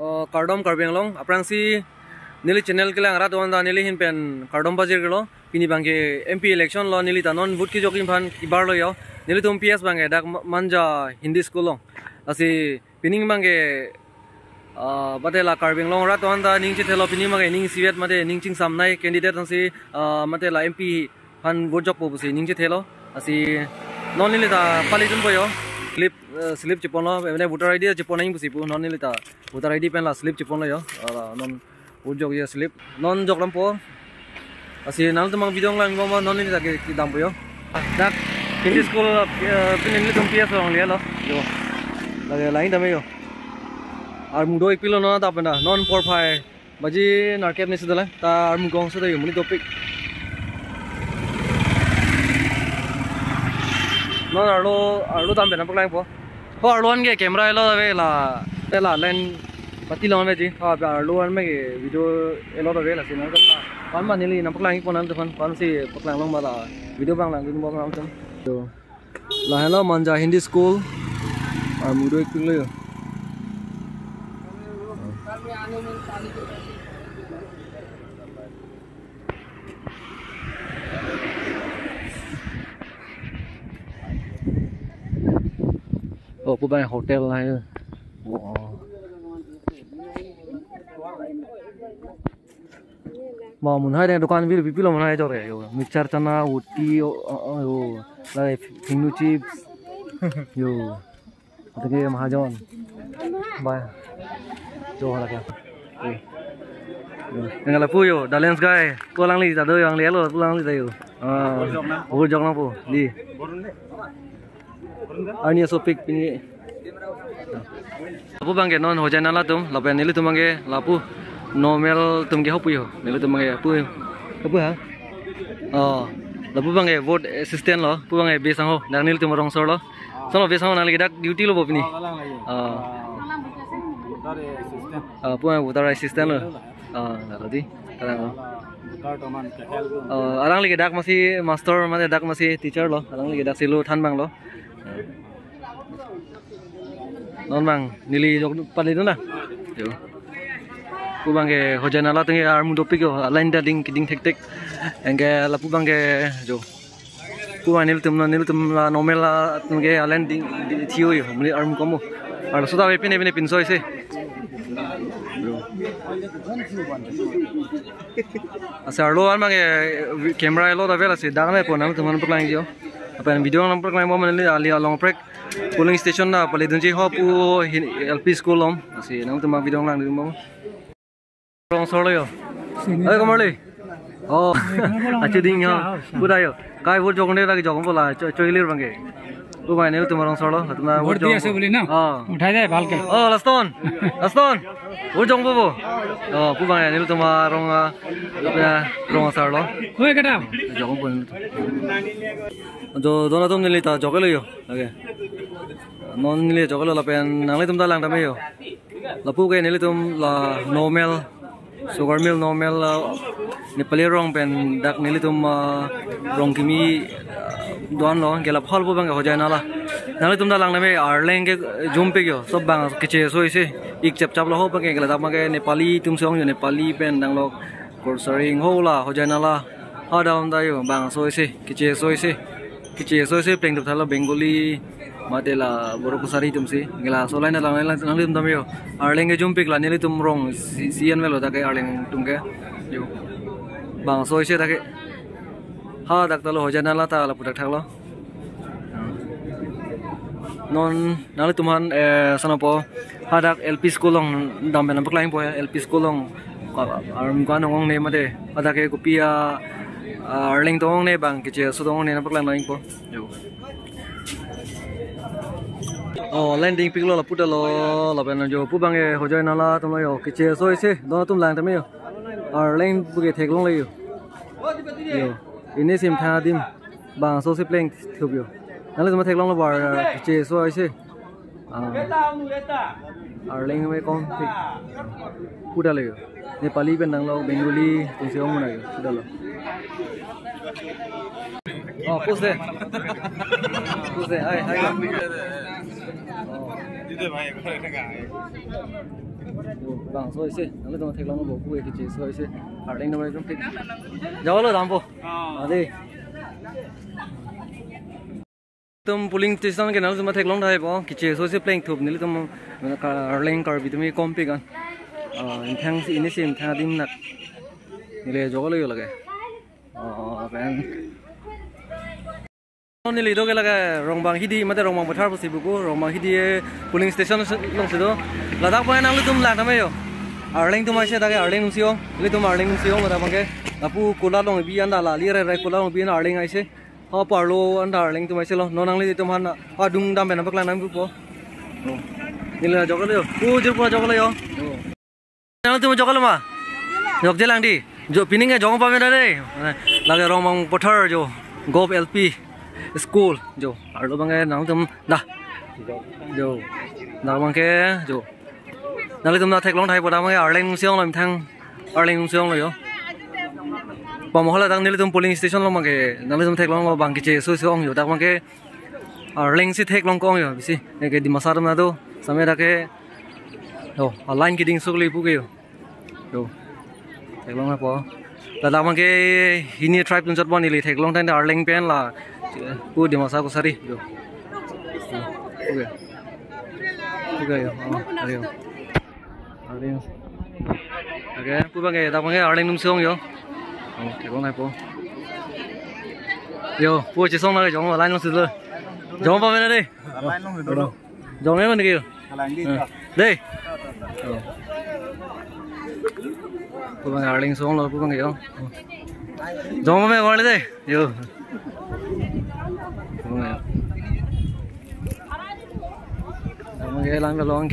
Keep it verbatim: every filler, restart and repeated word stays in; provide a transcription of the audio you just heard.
Oh, kardom Karbi Anglong, aphrangsi neli channel kelang rat-an ta neli ahin pen kardom pajirlo. Pini abangke M P election lo, neli ta non vote kejok aphan kebar lo yo. Nelitum P S abangke dak Ma-, Manja Hindi School along. Lasi pini abangke, ah, mate la Karbi Anglong rat-an ta ning chethelo, pini abangke ning isivet mate ning chingsam nai candidate ansi, ah, mate la M P aphan vote jokpo pusi ning chethelo. Lasi non neli ta pali dunpo yo. Slip, eh, slip cheponlo, mane voter I D chepon nangji pusi pu. Non neli ta voter I D pen la slip cheponlo yo. Ah, non vote jokji aslip. Non jok dampo. Lasi nangtum abang video langdun ma, non neli ta ke kedampo yo. Dak Hindi School, eh, pini nelitum P S along lelo. Yo. Lake lang dam yo. Armu do-ikpiklo non adap pen ta. Non porphai baji nerkep ni sudah lang. Ta armu kong sudah yo, monit dopik. Non arlo, arlo dam pen nangpaklangpo. Ho arlo an ke camera elo ave la, te la line pati long ave ji. Ha, arlo an me ke video elo ave, lasi nangtum la. Pan ma neli nangpaklangpo nangtum aphan, pansi paklang long ma la video abang langdunbom nangtum. To. Lahelo Manja Hindi School. Armu do-ikpiklo yo. Oh, pu abang hotel la yo. Oh. Ma, munhai deng dukan bil pipilo munhai jore yo. Mixture chana, uti, oh, oh, oh, yo. Lake finger chips. Yo. Atake mahajon. Ba. Jo hala kya. Yo. Yo. Yang lapu yo, Dalens guy. Ko alangli ta do, alangli elo, ko alangli ta yo. Ah. Vote jok nangpo. Di. Arni asopik pini. Lapu abangke non Hojai Nala atum, lapen nelitum abangke lapu normal atum ke ho pu yo. Nelitum abangke pu yo. Pu ha? Oh, lapu abangke vote assistant lo, pu abangke Besang ho, dak nelitum rongsor lo. Solo Besang ho, nangli ke dak duty lo bo pini. Oh, kalang lagi. Oh. Ah, voter assistant. Ah, pu abang voter assistant lo. Ah, lalu di, kalang lo. Voter teman ke help. Oh, alangli ke dak masi master, mane dak masi teacher lo. Alangli ke dak si lo than abang lo. Non abang, neli jok pali dun na. Yo. Pu abangke Hojai Nala atum ke armu dopik yo, line ta ding, ding thekthek. Anke lapu abangke jo. Pu abang nelitum na, nelitum la normal atum ke line ding, ding thiyo yo, muli armu komo. Arloso ta pine pine pinso isi. Yo. Lasi arlo an abangke camera elo ta ave, lasi dak nangpo nangtum aphan paklangji yo. Lapen video nangpaklangpo mane neli ali along prek polling station ta pali dunji ho pu hin L P school along. Lasi nangtum abang video langdunbom. Rongsor lo yo. Sini. Oi, komarli. Oh. Achu ding yo. Kuda yo. Kai vote jokne lagi jokpo la, cho-, choilir abangke. Pu abang nelitum rongsor lo, latum na vote vote diya jokpo. Ase boli na? Oh. Uthai de, bhal ke. Oh, Laston. Laston. Vote jokpo bo. Oh, pu abang nelitum rong, ah, ya, rongsor lo. Oi, kadam. Jokpo. Jo, don atum neli ta joklo yo. Okay. Non neli joklo lapen nanglitum ta lang tame yo. Lapu ke nelitum la normal, sugar mill normal, ah, Nepali arong pen dak nelitum, ah, rong kimi, ah, do-an lo, ke lapu hal pu abangke Hojai Nala. Nanglitum ta lang tame, arleng ke jumpik yo, sob abang kecheso isi, ik chap chap lo ho abangke, ke ladak abangke Nepali atum si ong yo, Nepali pen dang lo, Kursaring ho la, Hojai Nala. Ha dam ta yo, bangso isi, kecheso isi. Kecheso isi plengdup thalo Bengali, mate la Boro Kachari atum si. Ke laso line lang, lang, lang, nelitum tame yo. Arleng ke jumpik la nelitum rong si, si an melo ta ke arleng atum ke. Yo. Bangso isi ta ke. Ha dak ta lo Hojai Nala ta lapu dak thaklo. Non nanglitum aphan, eh, sanapo hadak L P school along dam pen nangpaklangpo ya, L P school along, ah, arleng ko-an ong-ongne mate, hadak ke kopi a, ah, arleng to ong-ongne abang kecheso to ong-ongne nangpaklang nangpo. Yo. Oh, line dingpiklo lapu ta lo, lapen jo pu abangke Hojai Nala atum lo yo, kecheso isi, don atum lang tame yo. Arleng puke theklongle yo. Yo. Ini sim tha adim. Bangso si plengthup yo. Nanglitum theklonglo bar kecheso isi. Ah. Arleng me kom thik. Kuda le yo. Nepali pen dang lo Bengali atum si ong muna yo. Kuda lo. Oh, puse. Puse, hai, hai. Oh. Yo, bang so isi, nanglitum theklongpo pu kecheso isi. Arleng atum ekdom thik. Jalo dampo. Ah. Ade. Tum polling station ke nanglitum theklong thaipo, kecheso isi plengthup nelitum, ka Arleng Karbi atum kompi kan. Ah, ingthang si ini si ingthang adim nat. Neli joklo yo lake. Oh, pen. Neli do ke lake Rongbang Hidi, mate Rongbang Pathar pusi buku, Rongbang Hidi, eh, polling station alongsi do. Ladak abang nanglitum lang tame yo. Arleng atum aise dak ke Arleng atum si ong, nelitum Arleng atum si ong ladak abang ke. Lapu kola along bi anta la, li rai rai kola along bi anta Arleng aise. Ha parlo anta Arleng atum aise lo. Non nanglitum aphan adung dam pen nangpaklang nangpo. Oh. Neli joklo yo. Oh, jirpo joklo yo. Oh. Nanglitum joklo ma? Jokjelang dei. Jo pining ke jong pame dei. Lake Rongbang Pathar jo. Govt L P school jo. Arlo abang ke nanglitum dah. Jo. Dak abang ke jo. Nanglitum dak theklong thaipo dak abang ke Arleng atum si onglo ingthang. Arleng atum si onglo yo. Pamohala dak nelitum polling station along abang ke. Nanglitum theklonglo bang kecheso isi ong yo. Dak abang ke Arleng si theklong ko-ong yo. Bisi. Eke Dimasa atum nado. Same dak ke. Yo, a line keding sukli pu ke yo. Yo. Theklong nangpo. Ladak abang ke hini tribe atum chot bon neli theklong tangte Arleng pen la. Pu Dimasa Kachari. Yo. Yo. Okay. Okay yo. Oh, ayo. Arleng. Okay, pu abang ke, dak abang ke Arleng atum si ong yo. Oh, theklong nangpo. Yo, pu chesong na jong line alongsi lo. Jong pame dei. Line alongsi do. Jong e man ke yo. Kalang di. Eh. Dei. Oh. Pu abang Arleng atum si onglo pu abang yo. Jong pame wale dei. Yo. Pu abang yo. Dak abang ke lang ke long.